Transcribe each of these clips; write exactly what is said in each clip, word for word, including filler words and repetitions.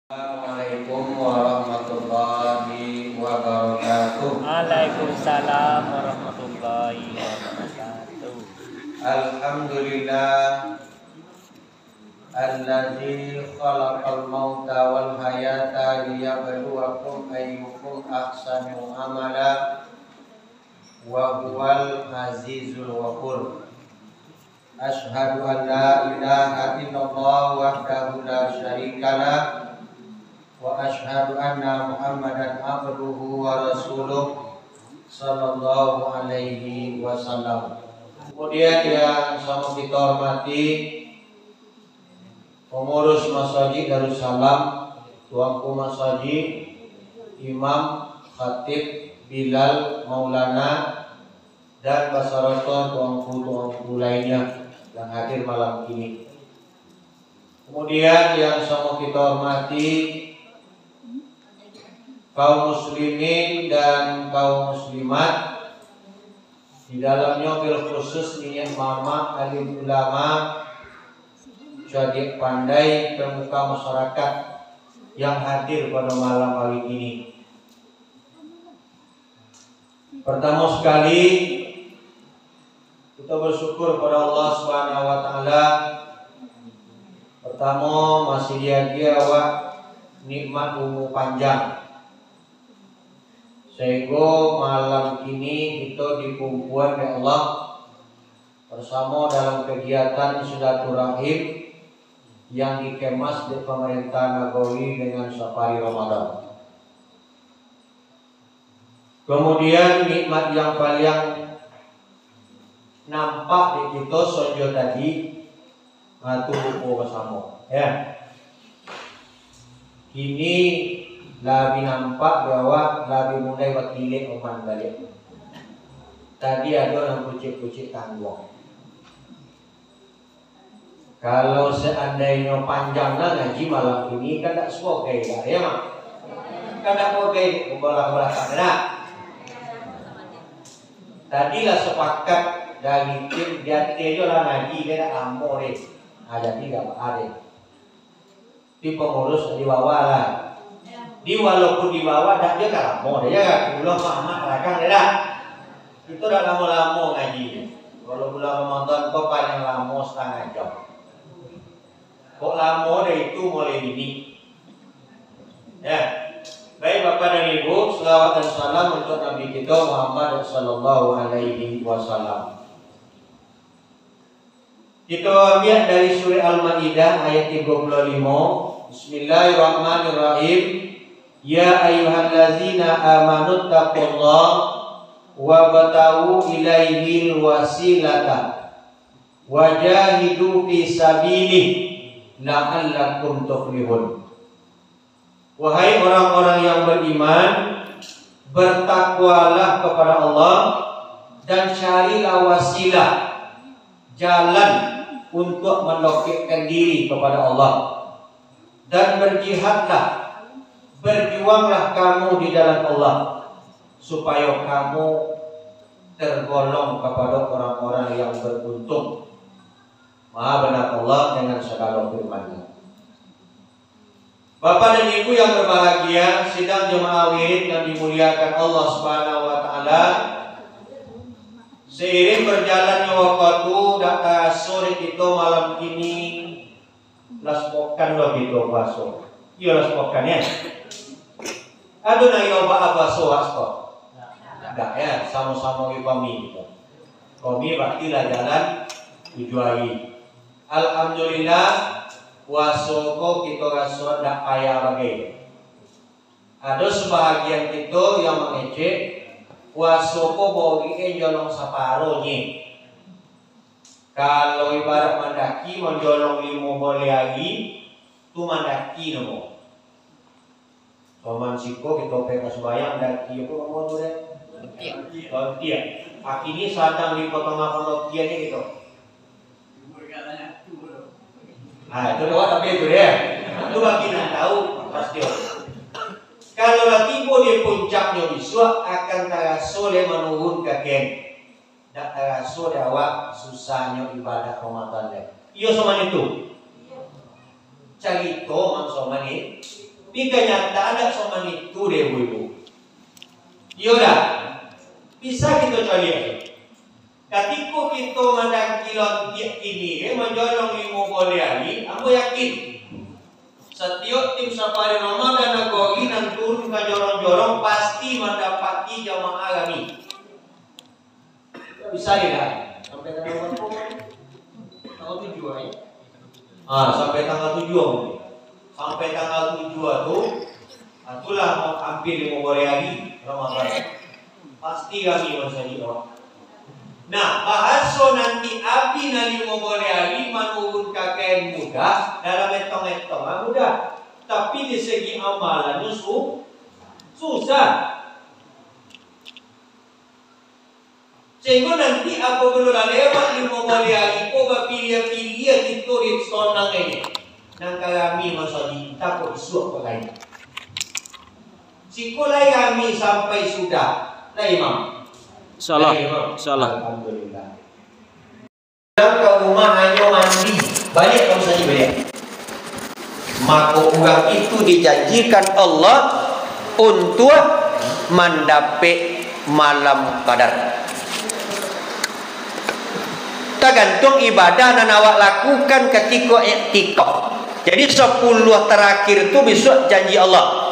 Assalamualaikum warahmatullahi wabarakatuh. Waalaikumsalam warahmatullahi wabarakatuh. Alhamdulillah, allazi khalaqal mauta wal hayata liyabluwakum ayyukum ahsanu amala, wa huwal azizul ghafur. Asyhadu an la ilaha illallah wahdahu la syarikalah, wa asyhadu anna Muhammadan abduhu wa rasuluh, sallallahu alaihi wasallam. Kemudian yang sama kita hormati, pengurus Masjid Darussalam, Tuanku Masjid, Imam, Khatib, Bilal, Maulana, dan basarato tuanku-tuanku lainnya yang hadir malam ini. Kemudian yang sama kita hormati, kaum muslimin dan kaum muslimat, di dalamnya bil khusus niniak mamak, alim ulama, cadiak pandai, pemuka masyarakat yang hadir pada malam hari ini. Pertama sekali, kita bersyukur kepada Allah Subhanahu wa Ta'ala. Pertama, masih diagiah awak nikmat umur panjang, sehingga malam kini kita dikumpuan oleh Allah bersama dalam kegiatan silaturahim yang dikemas di pemerintah nagari dengan safari Ramadan. Kemudian nikmat yang paling nampak di kita sonjo tadi, nah, tu rupo basamo, ya. Kini labiah nampak di awak, labiah mulai bakilek oman baliak. Tadi ado nan pucik-pucik tangguang. Kalau seandainyo panjang lah ngaji malam ini, kan dak suah gai lah, ya, Mak? Kan dak suah gai, bola-bola tak ada. Tadi lah sepakat dari tim, di ateh jo lah ngaji, dia dak lamo deh. Ah, jadi dak baa deh. Di pengurus di bawah lah. Di walaupun di bawah, dak dia kan lamo deh, ya kan? Ulah Muhammad belakang deh dah. Itu dak lamo-lamo ngaji. Kalau bulan Ramadan ko paling lamo setengah jam. Kok lamo deh itu mulai dini. Ya. Baik, Bapak dan Ibu, selawat dan salam untuk Nabi kita Muhammad sallallahu alaihi wasallam. Kita ambiak dari surah Al-Maidah ayat tigo puluh limo. Bismillahirrahmanirrahim. Ya ayyuhallazina amanu taqullaha wabtaghu ilaihil wasilata wajahidu fi sabilihi la'allakum tuflihun. Wahai orang-orang yang beriman, bertakwalah kepada Allah dan carilah wasilah, jalan untuk mendekatkan diri kepada Allah. Dan berjihadlah, berjuanglah kamu di jalan Allah, supaya kamu tergolong kepada orang-orang yang beruntung. Maha benar Allah dengan segala firman-Nya. Bapak dan Ibu yang berbahagia, sidang jemaah wirid yang dimuliakan Allah Subhanahu wa Ta'ala, seiring berjalannya waktu, dak taraso dek kito malam kini, las pokan lo kito puaso. Iyo, las pokan, ya. Ado nan iyo baa puaso, Pak Stok? Dak, ya, samo-samo jo kami kito. Kami bakti lah jalan tujuah hari. Alhamdulillah, puaso ko kito raso dak payah bagai. Ado sabahagian kito yang mangecek, puaso ko boriak jolong saparonyo. Kalau ibarat mandaki, manjolong limo baleh ari, tu mandaki namo. Paman siko kito peka sumbayang daki apo namo tu deh? Lontiak. Lontiak. Kini sadang di potong apo lontiaknyo kito? Ah, itu lewat tapi itu deh. Itu bagi nan tahu pasti. Kalau lah tibo di puncaknyo bisuak, akan taraso deh manurun ka ken. Dak taraso dek awak susahnyo ibadah Ramadan deh. Iyo, Soman itu. Carito mang Soman ni. Tapi kanyataan dak samaneh tu deh, ibu-ibu. Iyo dak? Bisa kito caliak. Katiko kito mandaki lontiak kini, eh, manjolong limo boleh ari, ambo yakin, satiok tim safari Ramadan Nagori nan turun ka jorong-jorong pasti mandapati jamaah rami. Bisa deh lah. Sampai tanggal barapo? Tanggal tujuah, eh? Ah, sampai tanggal tujuah mungkin. Sampai tanggal tujuah tu, ah, itulah hampir limo boleh ari Ramadan. Pasti rami masajik awak. Nah, bahaso nanti abih nan limo boleh ari manurun ka kain mudah, dalam etong-etong lah mudah. Tapi di segi amalannyo su-, susah. Sahinggo nanti apabilo lah lewat limo baleh ari ko, bapiliah-piliah kito di sonang ini. Nan ka rami masajik, antah kok isuak kok lain. Siko lai rami sampai sudah. Lai, Imam? Salah. Lai, Imam? Salah. Alhamdulillah. Pulang ka rumah hanyo mandi, baliak ka musajik baliak. Mako, urang itu dijanjikan Allah untuak mandapek malam qadar. Tagantuang ibadah nan awak lakukan katiko iktikaf. Jadi, sapuluah tarakhir tu bisuak janji Allah.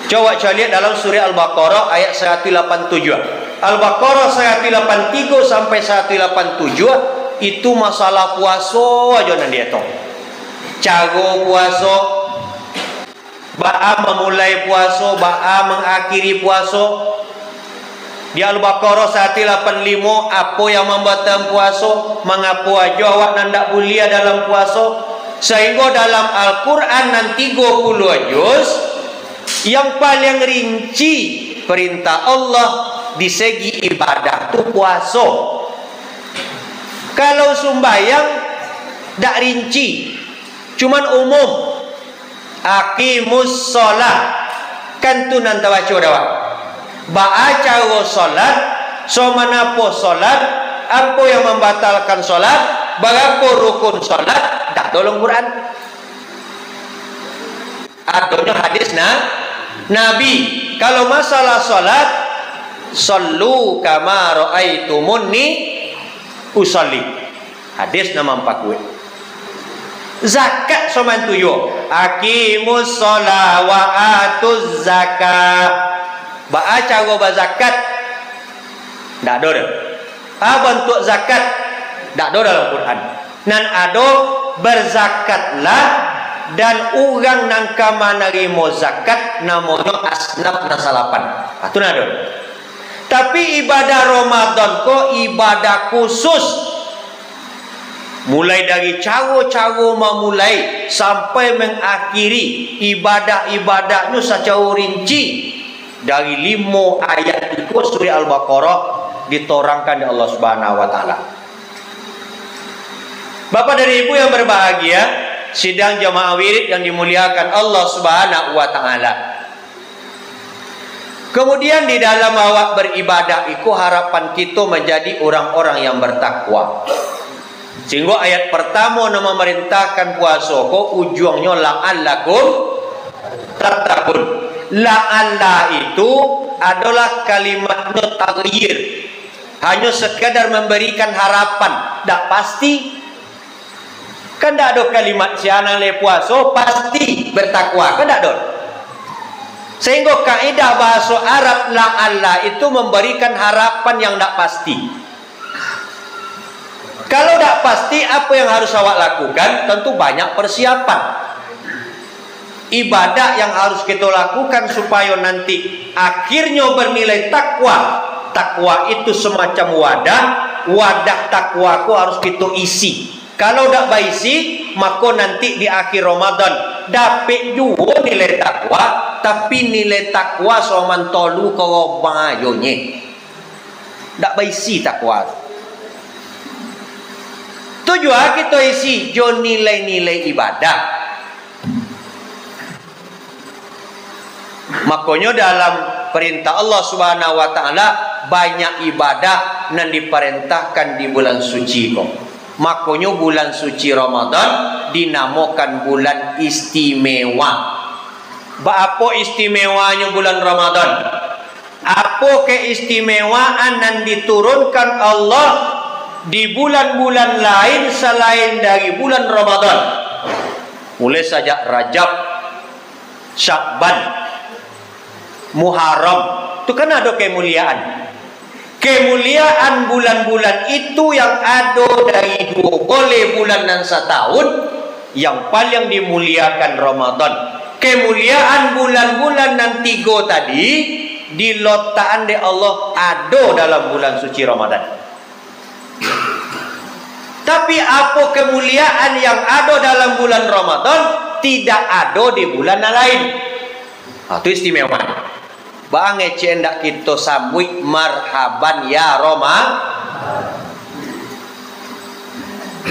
Cubo awak caliak dalam surah Al-Baqarah ayat saratuih lapan tujuah. Al-Baqarah saratuih lapan tigo sampai saratuih lapan tujuah, itu masalah puaso ajo nan dietong. Caro puaso, baa mamulai puaso, baa mangakhiri puaso. Di Al-Baqarah saratuih lapan limo, apo yang mambatalan puaso, mangapo ajo awak nan dak buliah dalam puaso, sahinggo dalam Al-Quran nan tigo puluah juz, yang paling rinci perintah Allah di segi ibadah tu puaso. Kalau sumbayang dak rinci, cuman umum. Aqimus shalah. Kan tu nan tabaco dek awak. Baa caro salat, somanapo salat, apo yang mambatalkan salat, barapo rukun salat, dak ado dalam Quran. Adonyo hadis na-, Nabi. Kalau masalah salat, "Shallu kama raaitumuni usalli." Hadis nan mampakuek. Zakat soman tu juo. "Aqimus shalah wa atuz zakah." Baa caro bazakat? Ndak ado doh. A bantuak zakat? Ndak ado dalam Quran. Nan ado, "Barzakatlah, dan urang nan ka manarimo zakat namonyo asnaf nan salapan." Ah, tu nan ado. Tapi ibadah Ramadan ko ibadah khusus. Mulai dari caro-caro mamulai sampai mangakhiri ibadah-ibadah nyo sacaro rinci dari limo ayat iko surah Al-Baqarah ditorangkan dek Allah Subhanahu wa Ta'ala. Bapak dan Ibu yang berbahagia, sidang jamaah wirid yang dimuliakan Allah Subhanahu wa Ta'ala. Kemudian, di dalam awak beribadah iko, harapan kito manjadi urang-urang yang bertakwa. Sahinggo ayat partamo nan mamarintahkan puaso ko, ujuangnyo, "La'allakum tattaqun." La'alla itu adolah kalimatnyo taghyir. Hanyo sekadar mambarikan harapan, dak pasti. Kan dak ado kalimat, "Sia nan lai puaso pasti bertakwa," kan dak ado. Sahinggo kaidah bahaso Arab, la'alla itu mambarikan harapan yang dak pasti. Kalau dak pasti, apo yang harus awak lakukan? Tentu banyak persiapan. Ibadah yang harus kito lakukan supayo nanti akhirnyo bernilai takwa. Takwa itu semacam wadah, wadah takwa ko harus kito isi. Kalau dak baisi, mako nanti di akhir Ramadan dapek juo nilai takwa, tapi nilai takwa soman tolu korobang ajo nye. Dak baisi takwa tu. Tu juo kito isi jo nilai-nilai ibadah. Makonyo, dalam parentah Allah Subhanahu wa Ta'ala, banyak ibadah nan diparentahkan di bulan suci ko. Makonyo, bulan suci Ramadan dinamokan bulan istimewa. Baapo istimewanyo bulan Ramadan? Apo keistimewaan nan diturunkan Allah di bulan-bulan lain salain dari bulan Ramadan? Mulai sajak Rajab, Sya'ban, Muharram, tu kan ado kemuliaan. Kemuliaan bulan-bulan itu yang ado dari duo boleh bulan nan satahun, yang paliang dimuliakan Ramadan. Kemuliaan bulan-bulan nan tigo tadi, dilotakan dek Allah ado dalam bulan suci Ramadan. Tapi apo kemuliaan yang ado dalam bulan Ramadan, tidak ado di bulan nan lain. Ha, tu istimewa. Baa ngecek ndak kito sambuik marhaban ya Roma.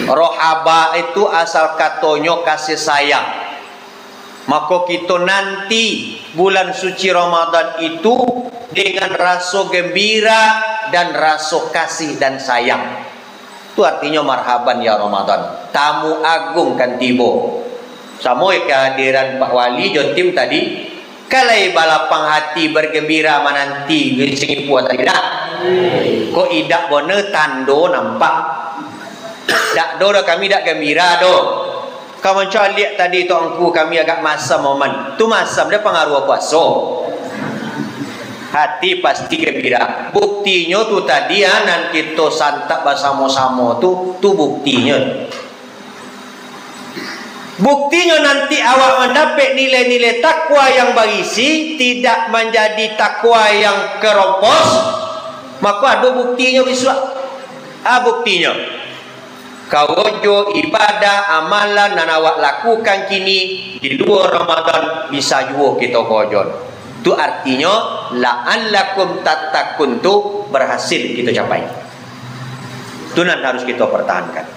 Rohaba itu asal katonyo kasih sayang. Mako kito nanti bulan suci Ramadan itu dengan raso gembira dan raso kasih dan sayang. Tu artinyo marhaban ya Ramadan. Tamu agung kan tibo. Samo kehadiran Pak Wali jo tim tadi, kan lai balapang hati, bergembira mananti singipua tadi dah. Kok idak bono tando nampak. Dak do doh kami dak gembira doh. Ka mancaliak tadi tu angku kami agak masam moman. Tu masam dah pangaruah puaso. Hati pasti gembira. Buktinyo tu tadi, ah, nan kito santap basamo-samo tu, tu buktinyo. Buktinyo nanti awak mandapek nilai-nilai takwa yang barisi, tidak manjadi takwa yang keropos, mako ado buktinyo bisuak. Ah, buktinyo. Karajo, ibadah, amalan nan awak lakukan kini di luar Ramadan bisa juo kito karajoan. Tu artinyo, la'allakum tattaqun tu berhasil kito capai. Tu nan harus kito pertahankan.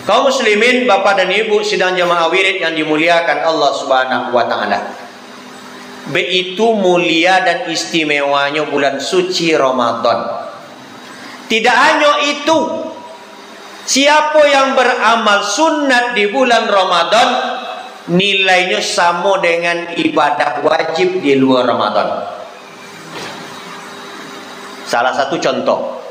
Kaum muslimin, bapak dan ibu sidang jamaah wirid yang dimuliakan Allah Subhanahu wa Ta'ala. Baitu mulia dan istimewanyo bulan suci Ramadan. Tidak hanyo itu, siapo yang baramal sunat di bulan Ramadan, nilainyo samo dengan ibadah wajib di luar Ramadan. Salah satu contoh,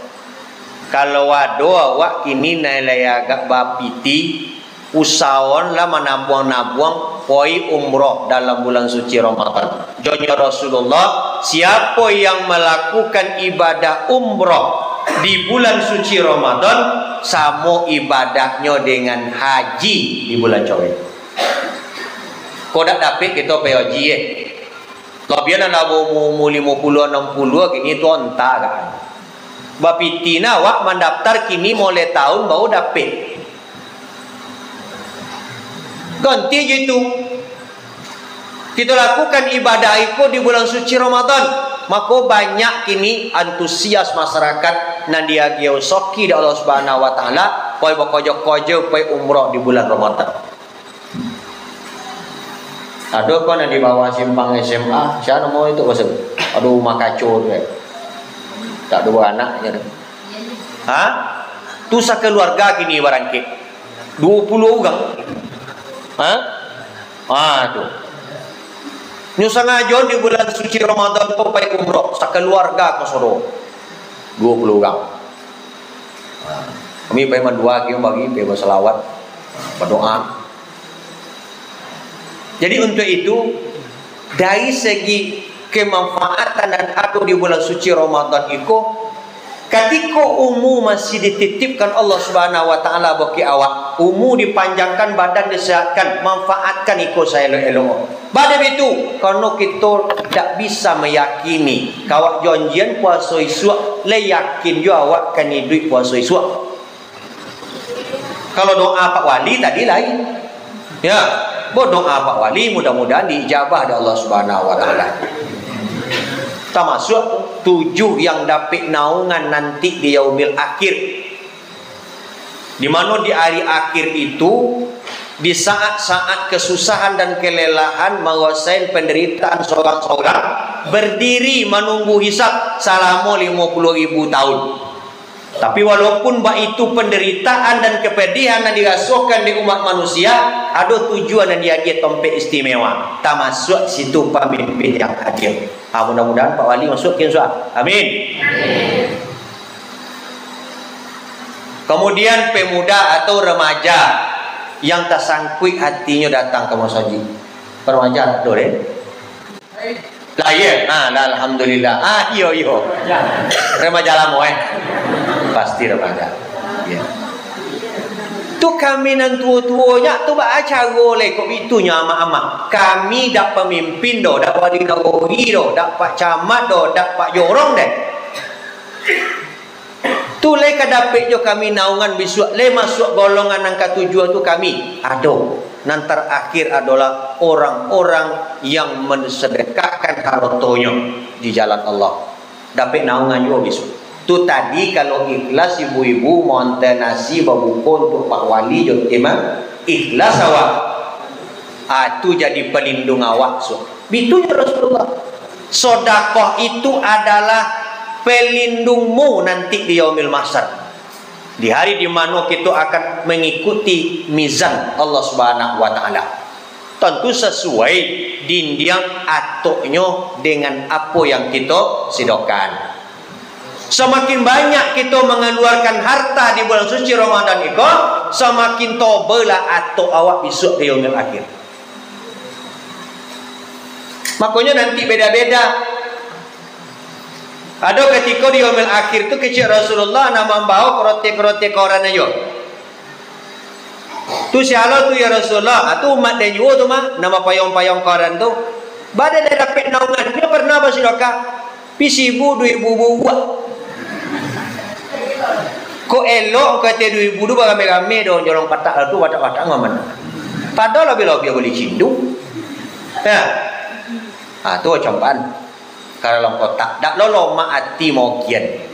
kalau ado awak kini nan lai agak bapiti, usahoanlah manabuang-nabuang, pai umroh dalam bulan suci Ramadan. Janji Rasulullah, siapo yang malakukan ibadah umroh di bulan suci Ramadan, samo ibadahnyo dengan haji di bulan Syawal. Kok dak dapek kito pai haji, eh. Labiah nan lah baumua-umua limo puluah, anam puluah, kini tu ontak kan. Bapiti nah awak mandaftar kini mulai tahun baru dapek. Ganti je itu. Kito lakukan ibadah iko di bulan suci Ramadan. Mako banyak kini antusias masyarakat nan diagiah rasaki dek Allah Subhanahu wa Ta'ala, pai bakojo-kojo, pai umroh di bulan Ramadan. Ado ko nan di bawah simpang S M A, sia namo itu, Bos? Ado rumah kaco tu, eh. Tak ado baranak je tu. Ha? Tu sakaluarga kini barangkek. Duo puluah urang. Ha? Ha, tu. Nyo sangajo di bulan suci Ramadan tu pai umroh, sakaluarga ka Soro. Duo puluah urang. Ha. Kami pai mandua, kami bagi, pai basalawat, badoa. Jadi, untuak itu, dari segi kemanfaatan nan ado di bulan suci Ramadan iko, katiko umua masih dititipkan Allah Subhanahu wa Ta'ala bagi awak, umua dipanjangkan, badan disehatkan, manfaatkan iko saelok-elok. Baa dek itu, karano kito dak bisa meyakini, ka awak janjian puaso isuak, lai yakin juo awak kan iduik puaso isuak. Kalau doa Pak Wali tadi lain. Ya, buat doa Pak Wali, mudah-mudahan diijabah dek Allah Subhanahu wa Ta'ala. Tamasuak tujuh yang dapek naungan nanti di yaumil akhir. Di mano di ari akhir itu, di saat-saat kesusahan dan kelelahan, marasai penderitaan sorang-sorang, berdiri manunggu hisab salamo limo puluah ribu tahun. Tapi walaupun baitu pandaritaan dan kapadihan nan dirasokan dek umat manusia, ado tujuan nan diagiah tampek istimewa, tamasuak situ pamimpin yang hadir. Ha, mudah-mudahan Pak Wali masuak kin suah. Amin. Kemudian pemuda atau remaja yang tasangkuik hatinyo datang ka masajik. Remaja tu deh. Lah, iyo. Ha, lah, alhamdulillah. Ah, iyo, iyo. Remaja lamo, eh. Pasti remaja. Iyo. Tu kami nan tuo-tuonyo tu baa caro lai kok bitunyo amak-amak. Kami dak pamimpin doh, dak wali nagori doh, dak pak camat doh, dak pak jorong deh. Tu lai ka dapek jo kami naungan bisuak, lai masuak golongan nan katujuah tu kami. Ado. Nan tarakhir adolah orang-orang yang mensedekahkan haratonyo di jalan Allah. Dapek naungan juo bisuak. Tu tadi kalau ikhlas ibu-ibu maanta nasi babuko untuak Pak Wali jo imam, ikhlas awak. Ah, tu jadi palindung awak, so. Bitu jo Rasulullah. Sodakoh itu adalah pelindungmu nanti di Yaumil Mahsyar. Di hari di mano kito akan mangikuti mizan Allah Subhanahu wa Ta'ala. Tantu sasuai dindiang atoknyo dengan apo yang kito sidokan. Samakin banyak kito mangaluarkan harta di bulan suci Ramadan iko, samakin tobalah atok awak bisuak di Yaumil Akhir. Makonyo nanti beda-beda. Ado katiko di Yaumil Akhir tu kecek Rasulullah nan mambao karoti-karoti koran ajo. Tu sia lo tu, ya Rasulullah? Ah, tu umat den juo tu mah, nan bapayuang-payuang koran tu. Baa den dapek naungan, nyo pernah basidakah? Pi sibu duo ibu buah. Kok elok kate duo ibu tu barame-rame doh, jolong patak lah tu, patak-patak ngaman. Padahal labiah-labiah bali cindung. Ya. Ah, tu campaan. Ka dalam kotak. Dak lo lomak ati mogian.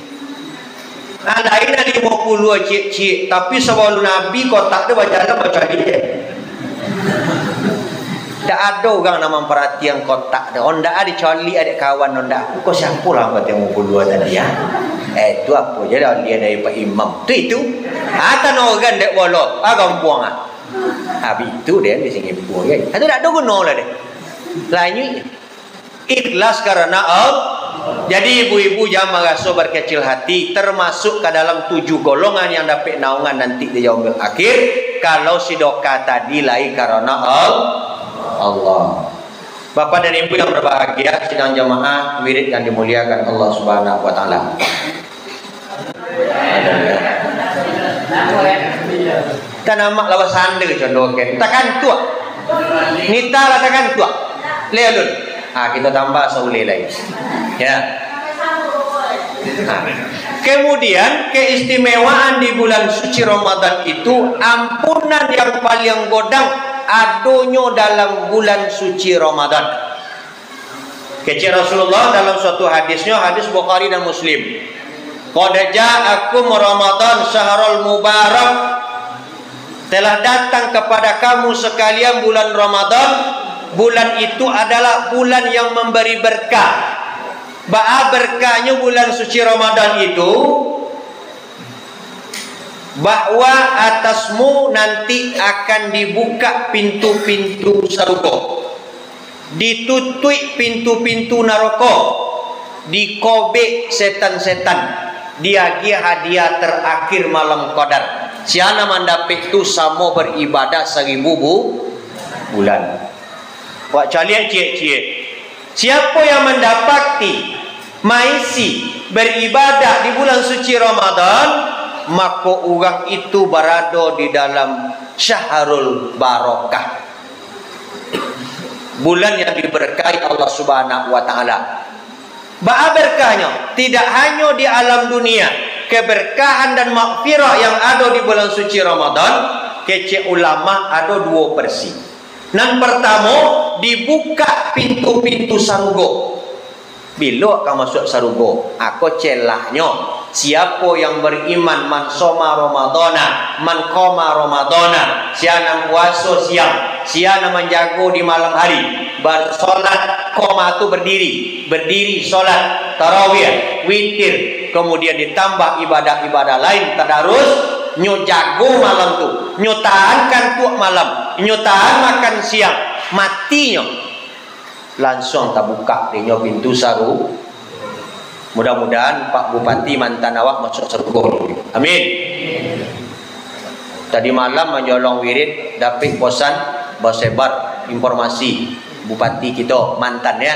Ah, lain lah limo puluah ciek-ciek, tapi sabalun Nabi kotak tu bajalan bacaliak. Dak ado urang nan mamparatian kotak tu. Ondak ah dicaliak dek kawan, ondak. Ko siapo lah angkau limo puluah tadi, ya? Eh, tu apo je dah lian dari Pak Imam. Tu itu. Ah, tanah orang dek bolo. Ah, gambuang ah. Habis itu dia di Singapura, kan? Ah, tu dak ado guno lah deh. Lanjut. Ikhlas karena Allah. Jadi, ibu-ibu jan maraso bakecil hati, termasuk ka dalam tujuh golongan yang dapek naungan nanti di Yaumil Akhir, kalau sidokah tadi lai karena Al-, Allah. Bapak dan Ibu yang berbahagia, sidang jamaah wirid yang dimuliakan Allah Subhanahu wa Ta'ala. Tanamak lawa sanda condo ke. Takantuak. Nita lah takantuak. Leh alun. Ha, kita tambah sauleh lai. Ya. Ha. Kemudian, keistimewaan di bulan suci Ramadan itu, ampunan yang paling godang adonyo dalam bulan suci Ramadan. Kecek Rasulullah dalam suatu hadisnya, hadis Bukhari dan Muslim. "Qad ja'akum Ramadan syahrul mubarak." Telah datang kepada kamu sekalian bulan Ramadan. Bulan itu adalah bulan yang memberi berkah. Baa berkahnyo bulan suci Ramadan itu? Bahwa atasmu nanti akan dibuka pintu-pintu sarugo, ditutuik pintu-pintu naroko, dikobek setan-setan, diagiah hadiah terakhir malam Qadar. Sia nan mandapek tu samo baribadah saribu bu-, bulan. Wak caliak ciek-ciek. Siapo yang mandapati, maisi, baribadah di bulan suci Ramadan, mako urang itu barado di dalam syahrul barakah. Bulan yang diberkahi Allah Subhanahu wa Ta'ala. Baa berkahnyo? Tidak hanyo di alam dunia, keberkahan dan maghfirah yang ado di bulan suci Ramadan, kecek ulama ado duo versi. Nan partamo, dibuka pintu-pintu sarugo. Bilo ka masuak sarugo? Ako celahnyo, siapo yang bariman, man soma Ramadana, man qoma Ramadana, sia nan puaso siang, sia nan manjago di malam hari, basolat, qoma tu bardiri, bardiri solat, tarawih, witir, kamudian ditambah ibadah-ibadah lain, tadarus, nyo jago malam tu, nyo tahan kantuak malam, nyo tahan makan siang, mati nyo, lansuang tabukak dek nyo pintu saru-, Mudah-mudahan Pak Bupati mantan awak masuak sarugo. Amin. Tadi malam manjolong wirid, dapik posan, basebar informasi Bupati kito mantan, ya,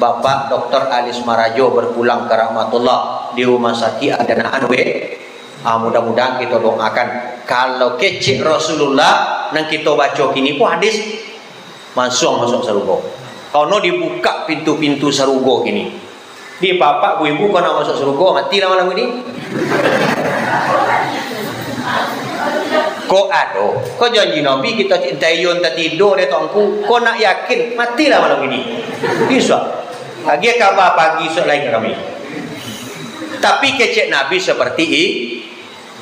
Bapak Doktor Alis Marajo berpulang ka rahmatullah di rumah sakik Adanaan, weh. Ah, mudah-mudahan kito doakan. Kalau kecek Rasulullah nan kito baco kini ko hadis, lansuang masuak sarugo. Kono dibukak pintu-pintu sarugo kini. Di bapak, bu ibu, kau nak masuak sarugo, matilah malam ini. Kok ado? Kok janji Nabi kita entah iyo entah tido deh tuanku. Kau nak yakin, matilah malam ini. Bisa. Lagi kabar pagi esok lain kami. Tapi kecek Nabi seperti i-,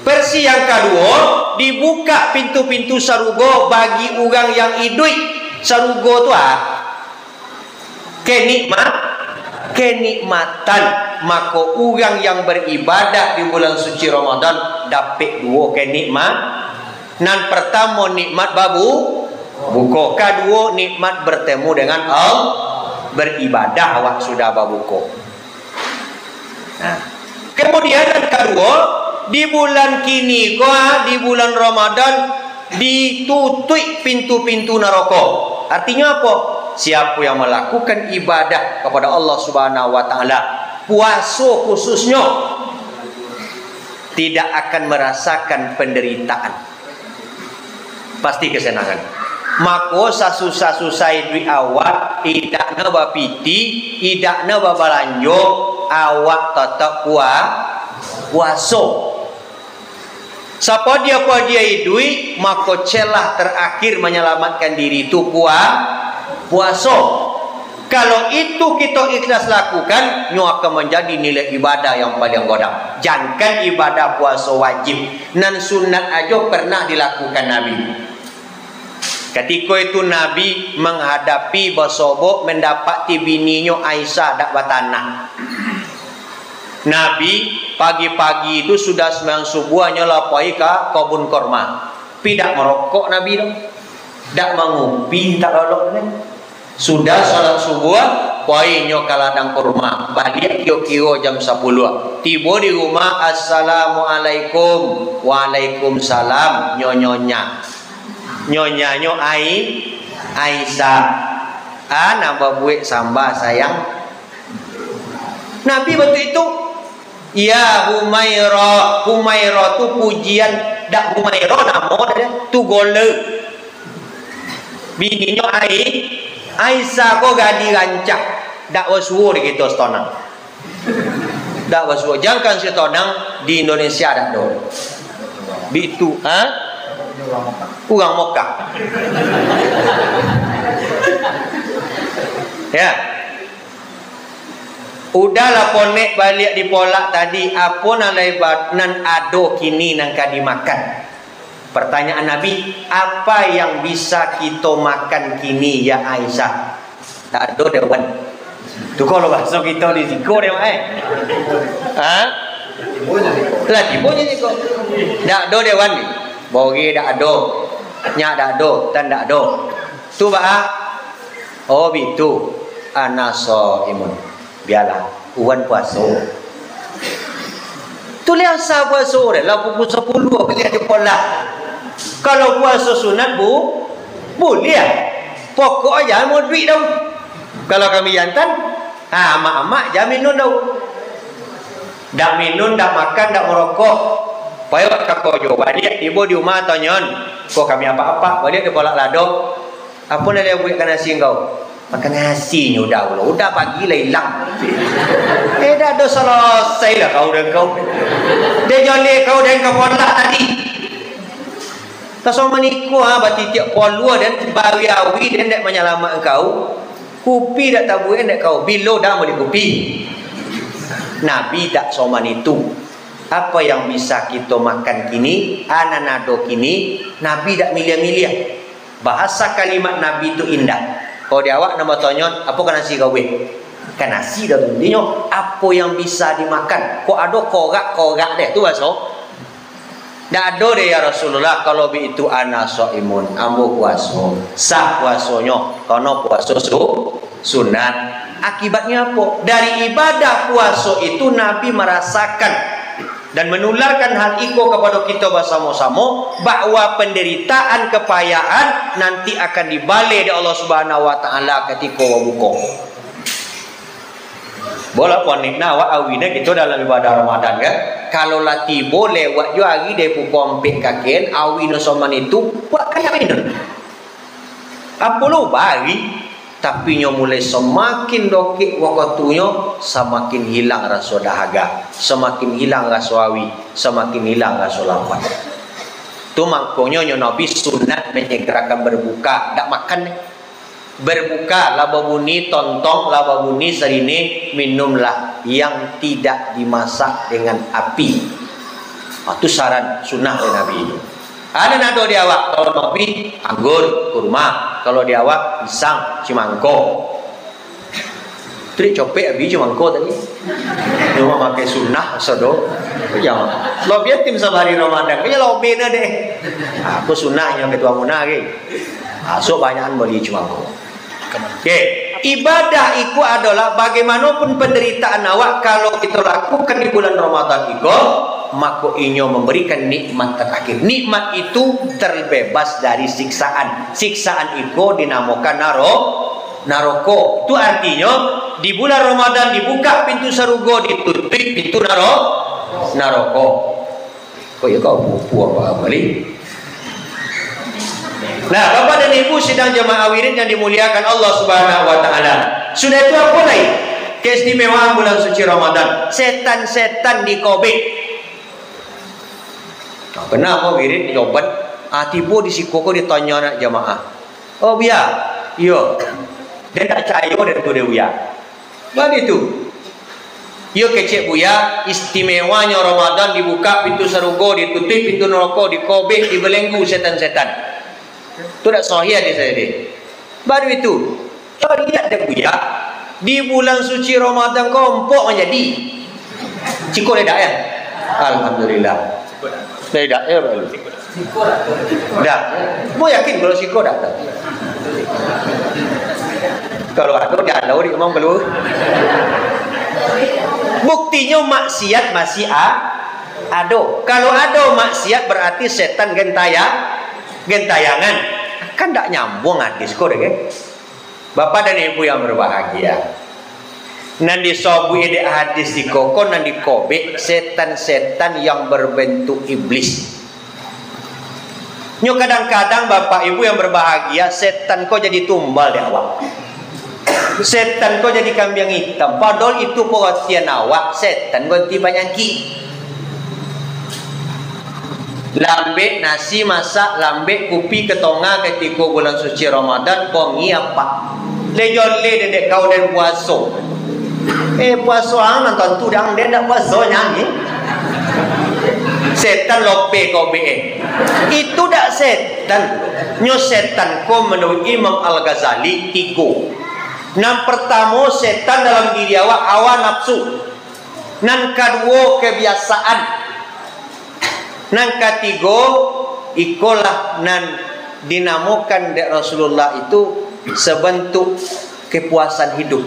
Versi yang kaduo, dibukak pintu-pintu sarugo bagi urang yang iduik. Sarugo tu, ah, kenikma-, kenikmatan. Mako, urang yang beribadah di bulan suci Ramadan dapek duo kenikma-, nan pertamo, nikmat babu-, buko. Kaduo, nikmat bertemu dengan Allah, beribadah awak sudah babuko. Nah, kemudian yang kaduo, di bulan kini ko, ah, di bulan Ramadan, ditutuik pintu-pintu naroko. Artinyo apo? Siapo yang malakukan ibadah kapada Allah Subhanahu wa Ta'ala, puaso khususnyo, tidak akan merasakan penderitaan. Pasti kesenangan. Mako, sasusah-susah iduik awak, indaknyo bapiti, indaknyo babalanjo, awak tatap pua-, puaso. Sapadia-padia iduik, mako celah terakhir manyalamatkan diri tu pua-, puaso. Kalau itu kito ikhlas lakukan, nyo akan manjadi nilai ibadah yang paliang godang. Jankan ibadah puaso wajib, nan sunat ajo pernah dilakukan Nabi. Katiko itu Nabi manghadapi basobok, mandapati bininyo Aisyah dak batanah. Nabi pagi-pagi itu sudah sumbayang subuah, nyo lah pai ka kobun korma. Tapi dak marokok Nabi tu. Dak mangupi, tak lolok tu, kan. Sudah salat subuah, pai nyo ka ladang kurma. Baliak kiro-kiro jam sapuluah. Tibo di rumah, "Assalamualaikum." "Waalaikumsalam, nyonyonya." Nyonyanyo Ai-, Aisyah. Ah, nan babuek samba, sayang. Nabi bantuak itu. Ya Humaira, Humaira tu pujian, dak Humaira namo dia, tu gola. Bininyo Ai-, Aisyah ko gadih rancak, dak basuo di kito Sitonang. Dak basuo, jankan Sitonang, di Indonesia dak ado. Bitu, ha? Urang Mokah. Ya. Udahlah ponek baliak dipolak tadi, apo nan lai ba-, nan ado kini nan ka dimakan? Pertanyaan Nabi, apa yang bisa kito makan kini, ya Aisyah? Tak ado, deh, Wan. Tu kalau bahaso kito di siko, deh, Wan, eh. Ha? Lah tibo je siko. Tak ado, deh, Wan. Boge tak ado. Nyak tak ado, tan tak ado. Tu baa? Oh, bitu. Ana shaimun. Bialah, Wan puaso. Tu lah asa puaso deh, lah pukul sapuluah baliak dipolak. Kalau puaso sunat, bu-, buliah. Pokok jan muduik dau. Kalau kami jantan, ha, amak-amak jan minun dau. Dak minun, dak makan, dak marokok. Pai awak ka kojo, baliak tibo di umah, tonyon. Ko kami apak-apak, baliak dipolak lado. Apo nan lai buek ka nasi ngkau? Makan nasi nyo udah pulo. Udah pagi lah ilang. Eh, dah, dah salasai lah kau dan kau. Dia jolek kau dan kau pondok tadi. Tasoman iko, ha, batitiak poluah dan bari-awi dan dak manyalamat engkau. Kupi dak tabuek dak kau. Bilo dah bali kupi. Nabi dak soman itu. Apa yang bisa kito makan kini, anan ado kini, Nabi dak miliah-miliah. Bahasa kalimat Nabi tu indah. Kalau di awak nan batanyo, "Apo ka nasi kau buek?" Kan nasi dah tu. Intinyo, apo yang bisa dimakan. Kok ado korak-korak deh, tu baso. Ndak ado deh, "Ya Rasulullah, kalau baitu ana shaimun, ambo puaso." Sah puasonyo, karano puaso su-, sunat. Akibatnyo apo? Dari ibadah puaso itu Nabi marasakan dan manularkan hal iko kapado kito basamo-samo, bahwa pandaritaan, kapayaan nanti akan dibaleh dek Allah Subhanahu wa Taala katiko babuko. Bolah panek nah, awak awinyo kito dalam ibadah Ramadan, kan? Kalau lah tibo lewat jo ari dari pukua ampek ka kian, awinyo saman itu, buek ka awin tu. Apo lo bari, tapi nyo mulai samakin dokek wakatunyo, samakin hilang raso dahaga, samakin hilang raso awi, samakin hilang raso lapa. Tu mangkonyo nyo Nabi sunat menyegerakan berbuka, dak makan. Berbuka, lah babunyi tontong, lah babunyi sirine, minumlah yang tidak dimasak dengan api. Ah, tu saran sunnah dari Nabi tu. Ado nado di awak, kalau Nabi, anggur, kurma. Kalau di awak, pisang, cimangko. Tu dek copek abih cimangko tadi. Cuma makai sunnah, sodo. Ya, lo biar tim sabari Ramadan. Ya, lo bina deh. Aku sunnahnyo ketua muna lagi. Masuk banyakan beli cimangko. Oke, ibadah itu adalah bagaimanapun penderitaan awak, kalau kita lakukan di bulan Ramadan itu, maka inyo memberikan nikmat terakhir. Nikmat itu terbebas dari siksaan. Siksaan itu dinamakan naro-, naroko. Itu artinya, di bulan Ramadan dibuka pintu sarugo, ditutup pintu naro-, naroko. Kok ya kau pupu apa balik? Nah, Bapak dan Ibu sidang jamaah wirid yang dimuliakan Allah Subhanahu wa Taala. Sudah itu, apa lagi keistimewaan bulan suci Ramadan? Setan-setan dikobek. Nah, kenapa wirid diobat? Ah, tibo di siko ko ditanya anak jamaah. "Oh, Buya." "Iyo." Dia tak cayo dan tu dia, Buya. Baitu. Iyo kecek Buya, istimewanyo Ramadan dibuka pintu sarugo, ditutup pintu naroko, dikobek, dibelenggu setan-setan. Tu dak sahih hadis tadi. Baitu. Kau lihat dek Buya, di bulan suci Ramadan ko ompok manjadi. Ciko ledak ya? Alhamdulillah. Ledak ya, Pak? Dah. Mau yakin kalau siko dah. Kalau ado, dialau di imam keluar. Buktinyo maksiat masih a-, ado. Kalau ado maksiat, berarti setan gentaya-, gentayangan. Kan dak nyambung hadis ko deh, kan? Bapak dan Ibu yang berbahagia, nan disobuik dek hadis iko ko nan dikobek setan-setan yang berbentuk iblis. Nyo kadang-kadang Bapak Ibu yang berbahagia, setan ko jadi tumbal dek awak. Setan ko jadi kambiang itam. Padahal itu perhatian awak, setan ganti panyakik. Lambek nasi masak, lambek kupi ka tonga katiko bulan suci Ramadan, bongi apak. Lejole dedek kau den puaso. Eh, puaso ang nan tantu dang den dak puaso nyanyi. Setan lope kau be, eh. Itu dak setan. Nyo setan ko menurut Imam Al-Ghazali tigo. Nan pertamo setan dalam diri awak hawa nafsu. Nan kaduo kebiasaan. Nan katigo, ikolah nan dinamokan dek Rasulullah itu sebentuk kepuasan hidup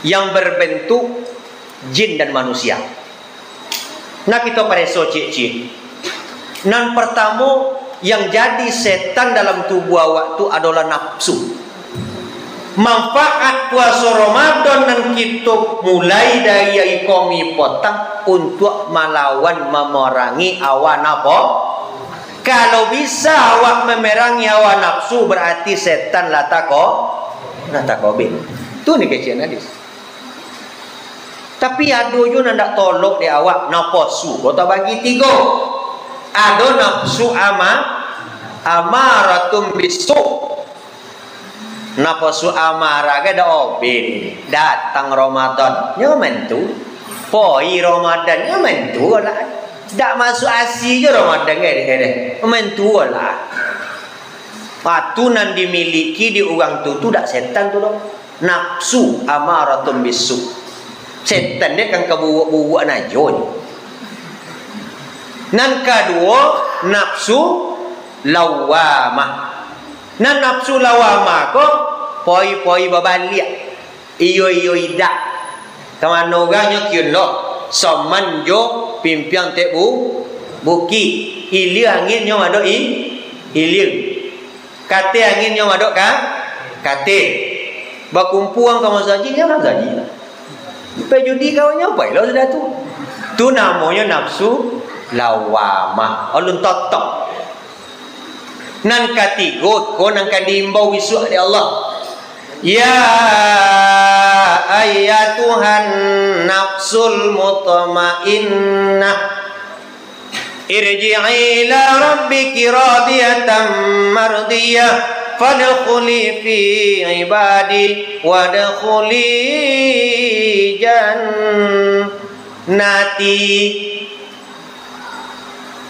yang berbentuk jin dan manusia. Nah, kito pareso ciek-ciek. Nan pertamo, yang jadi setan dalam tubuh awak tu adolah nafsu. Manfaat puaso Ramadan nan kito mulai dari ari komi potang untuak malawan, mamerangi hawa nafsu. Kalau bisa awak mamerangi hawa nafsu, berarti setan lah tako-, lah takobek. Tu ni kecek hadis. Tapi ado juo nan dak tolok dek awak, nafsu ko tabagi tigo. Ado nafsu ama-, amaratun bisu. Nafsu amarah ko dak obe ni. Datang Ramadan, nyo mantu. Poi Ramadan, nyo mantu lah. Dak masuk asi juo Ramadan ko dek, dek. Mantu lah. Waktu nan dimiliki di urang tu, tu dak setan tu doh. Nafsu amaratun bisu. Setan dek kan kaburuak-buruak najo. Nan kaduo, nafsu lawamah. Nan nafsu lawamah ko poi-poi babaliak. Iyo-iyo idak. Kamano urang nyo kiun lo, soman jo pimpiang tek bu-, bukik. Ilia angin nyo madok i-, ilia. Kate angin nyo madok ka-, kate. Bakumpua ka masajik, ka masajik. Pai judi kawan nyo, pai lo sudah tu. Tu namonyo nafsu lawamah. Alun totok. Nan katigo ko nan ka diimbau bisuak dek Allah. Ya ayyatuhan nafsul mutmainnah, irji'i ila rabbiki radiyatan mardiyah, fadkhuli fi ibadi, wadkhuli jannati.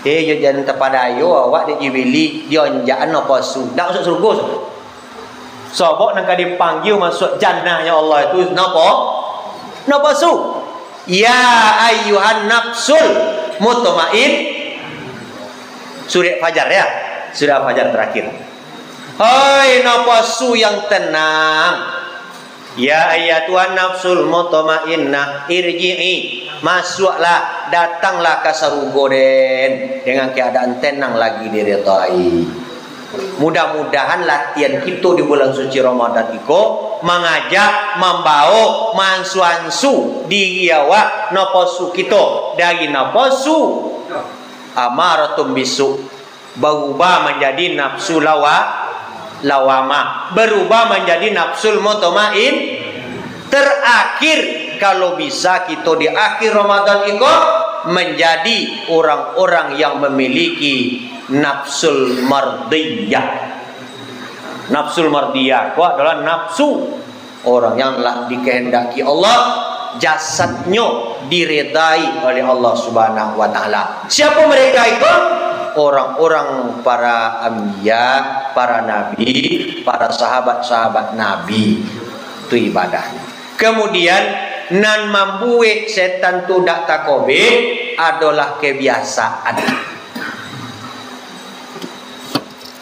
Eh, yo jan tapadayo awak dek Jibril, dionjakan napasu. Ndak masuak surugo, so. Sobok nan ka dipanggia masuak jannahnyo Allah tu napo? Napasu. Ya ayyuhan nafsul mutmain. Surah Fajar, ya. Surah Fajar terakhir. Hai napasu yang tenang. Ya ayyatuhan nafsul mutmainnah, irji'i, masuaklah, datanglah ka sarugo den, dengan keadaan tenang lagi diridai. Mudah-mudahan latihan kito di bulan suci Ramadan iko mangajak, mambaok, maansu-ansu diri awak, napasu kito, dari napasu amaratun bisu, barubah manjadi nafsu lawa-, lawamah, barubah manjadi nafsul mutmain. Terakhir, kalau bisa kito di akhir Ramadan iko manjadi orang-orang yang memiliki nafsul mardiyah. Nafsul mardiyah ko adalah nafsu orang yang lah dikehendaki Allah, jasadnyo diredai oleh Allah Subhanahu wa Ta'ala. Siapa mereka itu? Orang-orang para anbiya, para nabi, para sahabat-sahabat Nabi. Tu ibadah. Kemudian, nan mambuek setan tu dak takobek adolah kebiasaan.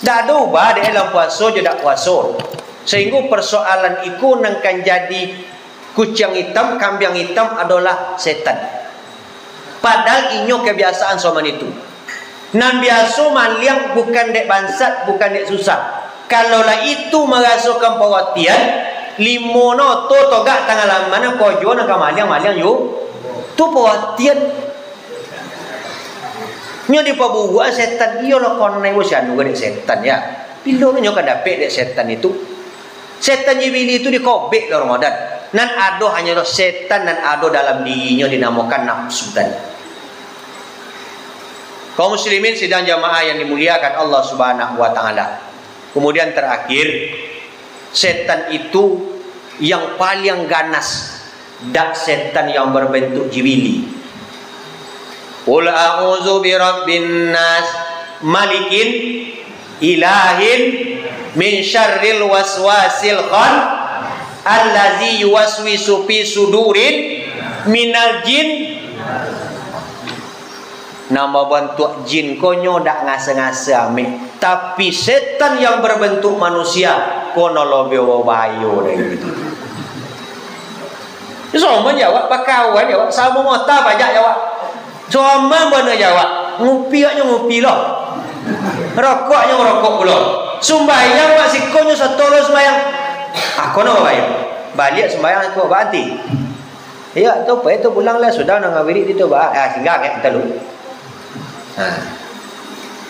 Dak ado ubah dek dalam puaso jo dak puaso. Sahinggo persoalan iko nan kan jadi kuciang itam, kambiang itam adolah setan. Padahal inyo kebiasaan soman itu. Nan biaso maliang bukan dek bansat, bukan dek susah. Kalau lah itu marasokan pawatian, limo no to togak tangah laman, kojo nan ka maliang, maliang yo. Tu pawatian. Nyo dipaburuak setan, iyolah konai bosianu ka dek setan, ya. Bilo nyo ka dapek dek setan itu? Setan Jibril itu dikobek lah Ramadan. Nan ado hanyo setan nan ado dalam dirinyo dinamokan nafsu tadi. Kaum muslimin sidang jamaah yang dimuliakan Allah Subhanahu wa Ta'ala. Kemudian terakhir, setan itu yang paling ganas, dak setan yang berbentuk jibili. Qul a'udzu birabbin nas, malikin, ilahin, min syarril waswasil khan, allazi yuwaswisu fi sudurin minal jin. Nan babantuak jin ko nyo dak ngasa-ngasa amek, tapi setan yang berbentuk manusia ko no lobiah babayo dari itu. Soman jawab, bakawan jawab, samo mota pajak jawab. Soman bana jawab, ngupi awak nyo ngupi lo. Rokok awak nyo rokok pulo. Sumbayang awak siko nyo sato lo sumbayang. Ako no babayo. Baliak sumbayang ko baanti. Iyo, tu pai tu pulang lah, sudah nan ngawirik di tu, bah. Ah, singgah kek kita lu. Nah,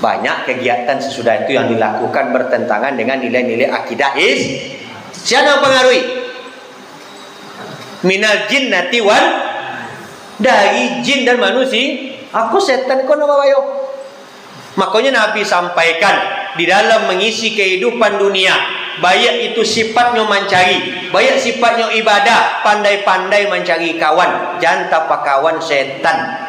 banyak kegiatan sesudah itu yang dilakukan bertentangan dengan nilai-nilai akidah is-, sia nan pangaruhi? Minal jinnati wan, dari jin dan manusia. Ako setan ko nan babayo. Makonyo Nabi sampaikan, di dalam mangisi kahidupan dunia, baiak itu sifatnyo mancari, baiak sifatnyo ibadah, pandai-pandai mancari kawan, jan tapakawan setan.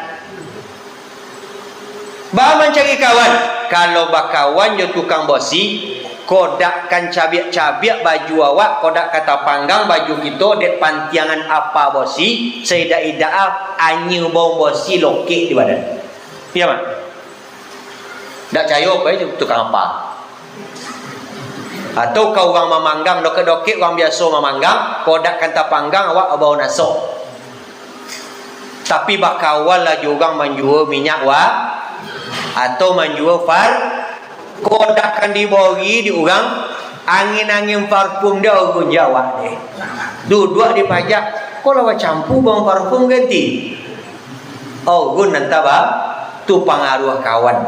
Baa mancari kawan? Kalau bakawan jo tukang bosi, Kodak kan cabiak-cabiak baju awak, kodak kan tapanggang baju kito, dek pantiangan apa bosi, saidak-idak ah, anyia bau bosi lokek di badan. Iya, Mak? Dak cayo, pai jo tukang apa. Atau ka urang mamanggang, dokek-dokek urang biaso mamanggang, kodak kan tapanggang, awak bau nasok. Tapi bakawan lah jo urang manjua minyak wa-, atau manjua far-, kodak kan dibori di urang, angin-angin parfum dia urun jo awak deh. Duduak di pajak, ko lah bacampu bau parfum ganti. Urun nan taba, tu pangaruah kawan.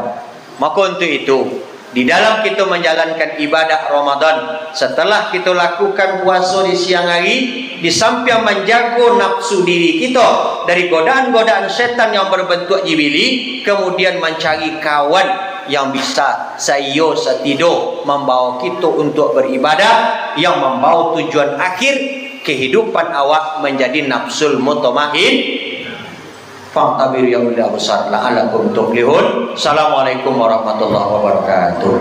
Maka untuk itu, di dalam kita manjalankan ibadah Ramadan, setelah kita lakukan puasa di siang hari, di sampiang manjago nafsu diri kita dari godaan-godaan setan yang berbentuk jibili, kemudian mancari kawan yang bisa saiyo satido mambawa kita untuk beribadah, yang mambawa tujuan akhir kehidupan awak manjadi nafsul mutmainnah. Fa'tabiru ya ulil absar la'allakum tuflihun. Assalamualaikum warahmatullahi wabarakatuh.